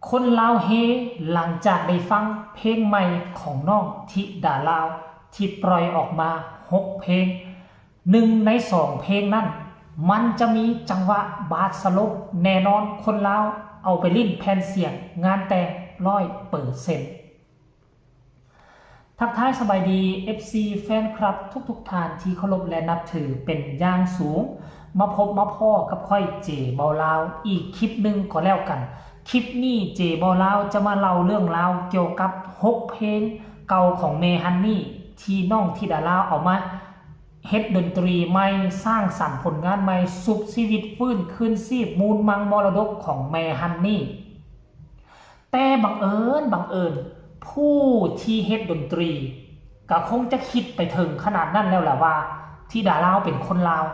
ຄົນລາວເຮຫຼັງຈາກໄດ້ຟັງເພງໃໝ່ຂອງນ້ອງທິດາລາວ ທີ່ປ່ອຍອອກມາຫົກເພງ. ໜຶ່ງໃນສອງເພງນັ້ນ ມັນຈະມີຈັງຫວະບາດສະຫຼົບ. ແນ່ນອນຄົນລາວເອົາໄປຫຼິ້ນແຜ່ນສຽງງານແຕ່ງຮ້ອຍເປີເຊັນ. ທັກທາຍສະບາຍດີ ເອັຟຊີ ແຟນຄລັບທຸກໆທ່ານທີ່ເຄົາລົບ ແລະ ນັບຖືເປັນຢ່າງສູງ. ມາພົບມາພໍ້ກັບຂ້ອຍ ເຈ ເບົາລາວ ອີກຄລິບໜຶ່ງກໍແລ້ວກັນ. ຄລິບນີ້ ເຈ ເບົາລາວ ຈະມາເລົ່າເລື່ອງລາວກ່ຽວກັບຫົກເພງເກົ່າຂອງແມ່ຮັນນີ ທີ່ນ້ອງທິດາລາວເອົາມາເຮັດດົນຕີໃໝ່, ສ້າງສັນຜົນງານໃໝ່, ຊຸບຊີວິດຟື້ນຄືນຊີບມູນມັງມໍລະດົກຂອງແມ່ຮັນນີ. ແຕ່ບັງເອີນ, ບັງເອີນ, ຜູ້ທີ່ເຮັດດົນຕີກະຄົງຈະຄິດໄປເຖິງຂະໜາດນັ້ນແລ້ວລະວ່າ ທິດາລາວເປັນຄົນລາວ.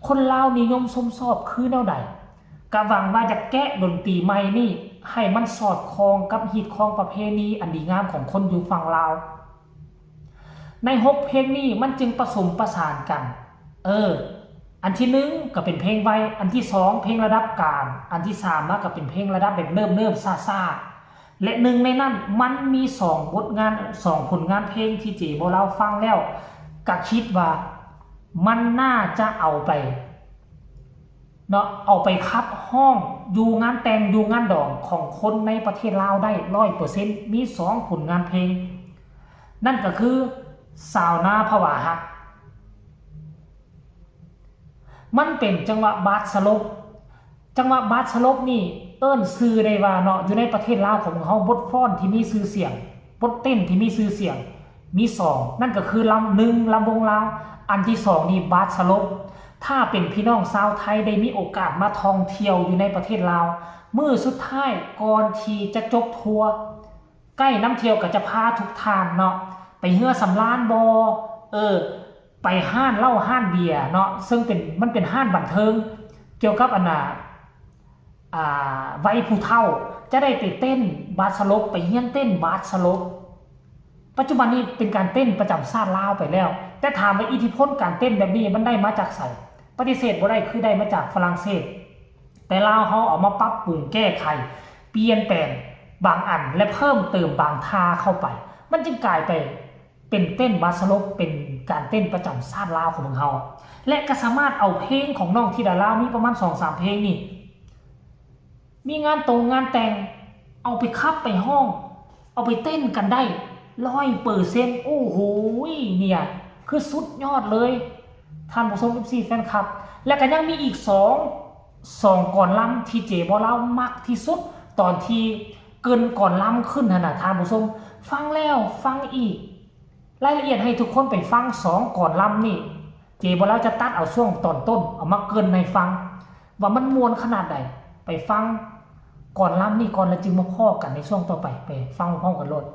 ຄົນລາວນິຍົມຊົມຊອບຄືແນວໃດ? ກະຫວັງວ່າຈະແກະດົນຕີໃໝ່ນີ້ໃຫ້ມັນສອດຄ່ອງກັບຮີດຄອງປະເພນີອັນດີງາມຂອງຄົນຢູ່ຝັ່ງລາວ. ໃນຫົກເພງນີ້ມັນຈຶ່ງປະສົມປະສານກັນ. ເອີ, ອັນທີໜຶ່ງກໍເປັນເພງໄວ, ອັນທີສອງເພງລະດັບກາງ, ອັນທີສາມມາກໍເປັນເພງລະດັບແບບເນີບໆຊ້າໆ ແລະ ໜຶ່ງໃນນັ້ນມັນມີສອງບົດງານ, ສອງຜົນງານເພງທີ່ເຈ ເບົາລາວຟັງແລ້ວ ກໍຄິດວ່າມັນໜ້າຈະເອົາໄປ ເນາະ ເອົາໄປຂັບຮ້ອງຢູ່ງານແຕ່ງຢູ່ງານດອງຂອງຄົນໃນປະເທດລາວໄດ້ຮ້ອຍເປີເຊັນ. ມີສອງຜົນງານເພງ ນັ້ນກໍຄື ສາວນາພະວາຮັກ. ມັນເປັນຈັງຫວະບາດສະຫຼົບ. ຈັງຫວະບາດສະຫຼົບນີ້ເອີ້ນຊື່ໄດ້ວ່າເນາະ ຢູ່ໃນປະເທດລາວຂອງເຮົາ ບົດຟ້ອນທີ່ມີຊື່ສຽງ, ບົດເຕັ້ນທີ່ມີຊື່ສຽງ ມີສອງ ນັ້ນກໍຄືລຳ ໜຶ່ງ ລຳວົງລາວ, ອັນທີສອງນີ້ບາດສະຫຼົບ. ຖ້າເປັນພີ່ນ້ອງຊາວໄທໄດ້ມີໂອກາດມາທ່ອງທ່ຽວຢູ່ໃນປະເທດລາວ ມື້ສຸດທ້າຍກ່ອນທີ່ຈະຈົບທົວ ໄກນຳທ່ຽວກໍຈະພາທຸກທ່ານເນາະ ໄປເຮືອສຳລານບໍ ເອີ ໄປຮ້ານເຫຼົ້າຮ້ານເບຍເນາະ ເຊິ່ງເປັນ ມັນເປັນຮ້ານບັນເທີງກ່ຽວກັບອັນນ່າ ອ່າ ໄວຜູ້ເຖົ້າ ຈະໄດ້ໄປເຕັ້ນບາດສະຫຼົບ ໄປຮຽນເຕັ້ນບາດສະຫຼົບ. ປັດຈຸບັນນີ້ເປັນການເຕັ້ນປະຈຳຊາດລາວໄປແລ້ວ. ແຕ່ຖາມວ່າອິດທິພົນການເຕັ້ນແບບນີ້ມັນໄດ້ມາຈາກໃສ? ປະຕິເສດບໍ່ໄດ້ ຄືໄດ້ມາຈາກຝຣັ່ງເສດ. ແຕ່ລາວເຮົາເອົາມາປັບປຸງແກ້ໄຂ ປ່ຽນແປງບາງອັນ ແລະ ເພີ່ມເຕີມບາງທ່າເຂົ້າໄປ ມັນຈຶ່ງກາຍໄປເປັນເຕັ້ນບາດສະຫຼົບ ເປັນການເຕັ້ນປະຈຳຊາດລາວຂອງເຮົາ ແລະ ກໍສາມາດເອົາເພງຂອງນ້ອງທິດາລາວ ມີປະມານສອງສາມເພງນີ້ ມີງານຕົງງານແຕ່ງ ເອົາໄປຂັບໄປຮ້ອງ ເອົາໄປເຕັ້ນກັນໄດ້ຮ້ອຍເປີເຊັນ. ໂອ້ໂຫ ນີ້ ຄືສຸດຍອດເລີຍ ທ່ານຜູ້ຊົມ ເອັຟຊີ ແຟນຄລັບ. ແລະ ກໍຍັງມີອີກສອງ ສອງກອນລຳທີ່ເຈ ເບົາລາວມັກທີ່ສຸດ ຕອນທີ່ເກີ່ນກອນລຳຂຶ້ນຫັ້ນນະ ທ່ານຜູ້ຊົມ. ຟັງແລ້ວຟັງອີກ ລາຍລະອຽດໃຫ້ທຸກຄົນໄປຟັງສອງກອນລຳນີ້ ເຈ ເບົາລາວຈະຕັດເອົາຊ່ວງຕອນຕົ້ນ ເອົາມາເກີ່ນໃຫ້ຟັງ ວ່າມັນມ່ວນຂະໜາດໃດ. ໄປຟັງກອນລຳນີ້ກ່ອນ ແລ້ວຈຶ່ງມາພໍ້ກັນໃນຊ່ວງຕໍ່ໄປ. ໄປຟັງພ້ອມກັນໂລດ.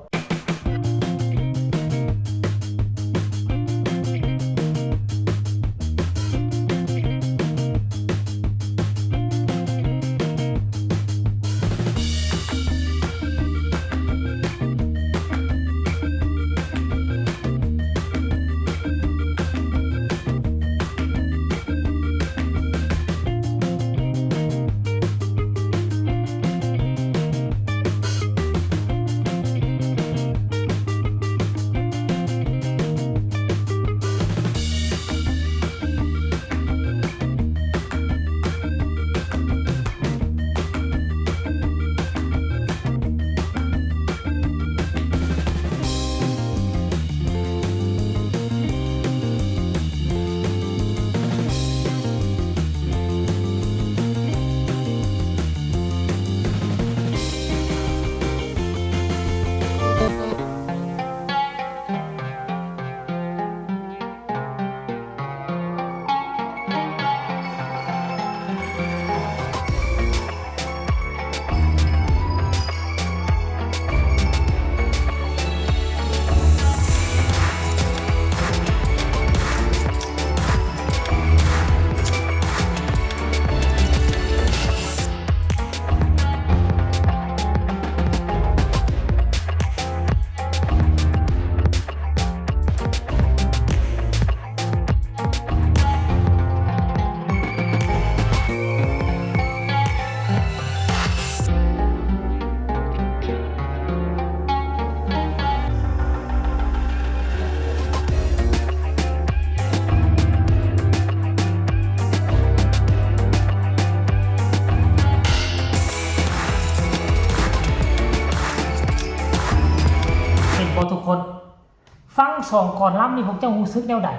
ຟັງສອງກອນລຳນີ້ ພວກເຈົ້າຮູ້ສຶກແນວໃດ?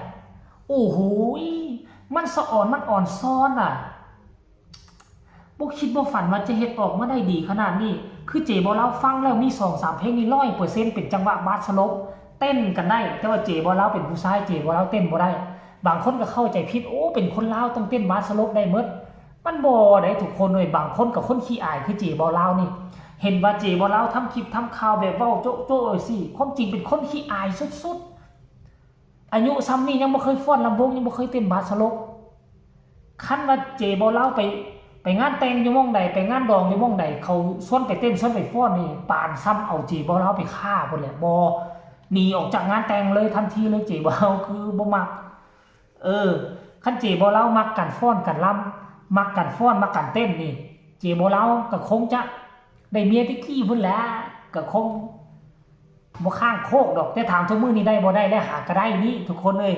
ໂອ້ໂຫຍ ມັນສະອອນ ມັນອ່ອນຊອນນະ. ບໍ່ຄິດບໍ່ຝັນວ່າຈະເຮັດອອກມາໄດ້ດີຂະໜາດນີ້. ຄືເຈບໍ່ລາວຟັງແລ້ວມີສອງສາມເພງນີ້ ຮ້ອຍເປີເຊັນ ເປັນຈັງຫວະບາດສະຫຼົບ ເຕັ້ນກັນໄດ້, ແຕ່ວ່າເຈບໍ່ລາວເປັນຜູ້ຊາຍ ເຈບໍ່ລາວເຕັ້ນບໍ່ໄດ້. ບາງຄົນກໍເຂົ້າໃຈຜິດ ໂອ້ ເປັນຄົນລາວຕ້ອງເຕັ້ນບາດສະຫຼົບໄດ້ໝົດ. ມັນບໍ່ໄດ້ທຸກຄົນເອີຍ, ບາງຄົນກໍຄົນຂີ້ອາຍຄືເຈບໍ່ລາວນີ້. ເຫັນວ່າເຈບໍ່ລາວທຳຄລິບທຳຂ່າວແບບເວົ້າໂຈະໆ ຈັ່ງຊີ້, ຄວາມຈິງເປັນຄົນຂີ້ອາຍສຸດໆ. ອາຍຸຊ່ຳນີ້ຍັງບໍ່ເຄີຍຟ້ອນລຳວົງ, ຍັງບໍ່ເຄີຍເຕັ້ນບາດສະຫຼົບ. ຄັນວ່າເຈບໍ່ລາວໄປ ໄປງານແຕ່ງຢູ່ໝ່ອງໃດ, ໄປງານດອງຢູ່ໝ່ອງໃດ, ເຂົາຊວນໄປເຕັ້ນ ຊວນໄປຟ້ອນນີ້ ປານຊ່ຳເອົາເຈບໍ່ລາວໄປຂ້າພຸ້ນແຫຼະ. ບໍ່ ໜີອອກຈາກງານແຕ່ງເລີຍ ທັນທີເລີຍ. ເຈບໍ່ລາວຄືບໍ່ມັກ. ເອີ ຄັນເຈບໍ່ລາວມັກການຟ້ອນການລຳ, ມັກການຟ້ອນ ມັກການເຕັ້ນນີ້ ເຈບໍ່ລາວກໍຄົງຈະໄດ້ເມຍແຕ່ກີ້ພຸ້ນແຫຼະ, ກໍຄົງ ບໍ່ຄ້າງໂຄກດອກ. ແຕ່ຖາມທຸກມື້ນີ້ໄດ້ບໍ່ໄດ້ແລ້ວ? ຫາກໍໄດ້ນີ້ທຸກຄົນເອີຍ.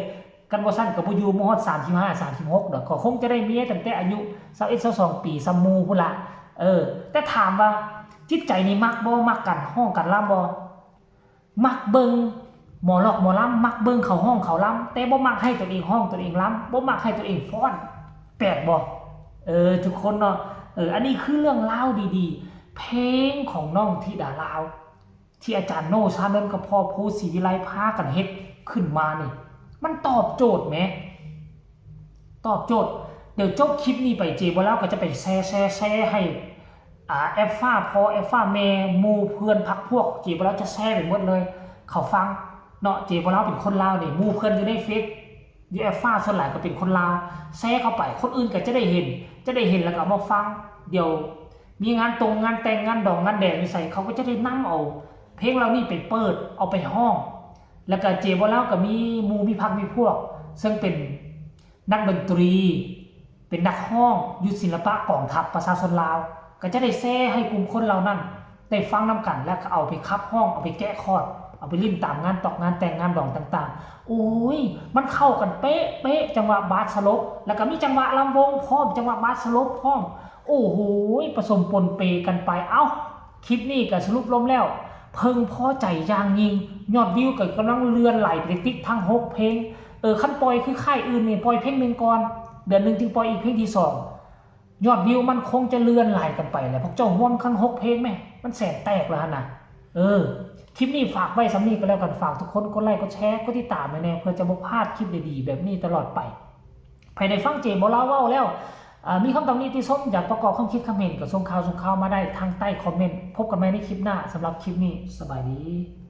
ຄັນບໍ່ຊັ້ນກໍບໍ່ຢູ່ມາຮອດສາມສິບຫ້າ ສາມສິບຫົກດອກ, ກໍຄົງຈະໄດ້ເມຍຕັ້ງແຕ່ອາຍຸຊາວເອັດ ຊາວສອງປີ ສ່ຳໝູ່ພຸ້ນລະ. ເອີ ແຕ່ຖາມວ່າຈິດໃຈນີ້ມັກບໍ່? ມັກການຮ້ອງການລຳບໍ່? ມັກເບິ່ງໝໍລອກໝໍລຳ, ມັກເບິ່ງເຂົາຮ້ອງເຂົາລຳ, ແຕ່ບໍ່ມັກໃຫ້ຕົນເອງຮ້ອງຕົນເອງລຳ, ບໍ່ມັກໃຫ້ຕົນເອງຟ້ອນ. ແປກບໍ່? ເອີ ທຸກຄົນເນາະ. ເອີ ອັນນີ້ຄືເລື່ອງລາວດີໆ ເພງຂອງນ້ອງທິດາລາວ ທີ່ອາຈານໂນ ຊານນນ ກັບພໍ່ພູ ສີວິໄລ ພາກັນເຮັດຂຶ້ນມານີ້ ມັນຕອບໂຈດແໝ, ຕອບໂຈດ. ດຽວຈົບຄລິບນີ້ໄປ ເຈບໍ່ລາວກໍຈະໄປແຊ ແຊ ແຊໃຫ້ ອາ ແອັບຟ້າພໍ່ ແອັບຟ້າແມ່ ໝູ່ເພື່ອນພັກພວກ ເຈບໍ່ລາວຈະແຊໄປໝົດເລີຍ ເຂົາຟັງເນາະ. ເຈບໍ່ລາວເປັນຄົນລາວນີ້ ໝູ່ເພື່ອນຢູ່ໃນເຟສ ຢູ່ແອັບຟ້າສ່ວນຫຼາຍກໍເປັນຄົນລາວ. ແຊເຂົ້າໄປ ຄົນອື່ນກໍຈະໄດ້ເຫັນ ຈະໄດ້ເຫັນແລ້ວກໍເອົາມາຟັງ. ດຽວມີງານຕົງງານແຕ່ງ ງານດອງງານແດງຢູ່ໃສ ເຂົາກໍຈະໄດ້ນຳເອົາເພງເຫຼົ່ານີ້ໄປເປີດ ເອົາໄປຮ້ອງ. ແລ້ວກໍເຈບໍ່ລາວກໍມີໝູ່ມີພັກມີພວກ ເຊິ່ງເປັນນັກດົນຕີ ເປັນນັກຮ້ອງຢູ່ສິລະປະກອງທັບປະຊາຊົນລາວ ກໍຈະໄດ້ແຊໃຫ້ກຸ່ມຄົນເຫຼົ່ານັ້ນໄດ້ຟັງນຳກັນ ແລ້ວກໍເອົາໄປຂັບຮ້ອງ ເອົາໄປແກະຄອດ ເອົາໄປຫຼິ້ນຕາມງານຕອກງານແຕ່ງງານດອງຕ່າງໆ. ໂອ້ຍ ມັນເຂົ້າກັນເປະໆ ຈັງຫວະບາດສະຫຼົບ ແລ້ວກໍມີຈັງຫວະລຳວົງພ້ອມ ຈັງຫວະບາດສະຫຼົບພ້ອມ. ໂອ້ໂຫຍ ປະສົມປົນເປກັນໄປ. ເອົ້າ ຄລິບນີ້ກໍສະຫຼຸບລົມແລ້ວ ເພິ່ງພໍໃຈຢ່າງຍິ່ງ. ຍອດວິວກໍກຳລັງເລື່ອນໄຫຼໄປຕິກໆ ທັງຫົກເພງ. ເອີ ຄັນປ່ອຍຄືຄ້າຍອື່ນນີ້ ປ່ອຍເພງໜຶ່ງກ່ອນ ເດືອນໜຶ່ງຈຶ່ງປ່ອຍອີກເພງທີສອງ. ຍອດວິວມັນຄົງຈະເລື່ອນໄຫຼກັນໄປແຫຼະ. ພວກເຈົ້າຮ່ວມກັນຫົກເພງແມ ມັນແສນແຕກແລ້ວຫັ້ນນະ. ເອີ ຄລິບນີ້ຝາກໄວ້ສ່ຳນີ້ກໍແລ້ວກັນ. ຝາກທຸກຄົນກົດໄລ ກົດແຊ ກົດຕິດຕາມໃຫ້ແດ່ ເພື່ອຈະບໍ່ພາດຄລິບດີໆແບບນີ້ຕະຫຼອດໄປ. ໃຜໄດ້ຟັງເຈບໍ່ລາວເວົ້າແລ້ວ ເອີ ມີຄຳຕຳໜິຕິຊົມ ຢາກປະກອບຄຳຄິດຄຳເຫັນ ກໍສົ່ງຂ່າວ ສົ່ງຂ່າວມາໄດ້ທາງໃຕ້ຄອມເມັນ. ພົບກັນໃໝ່ໃນຄລິບໜ້າ. ສຳລັບຄລິບນີ້ ສະບາຍດີ.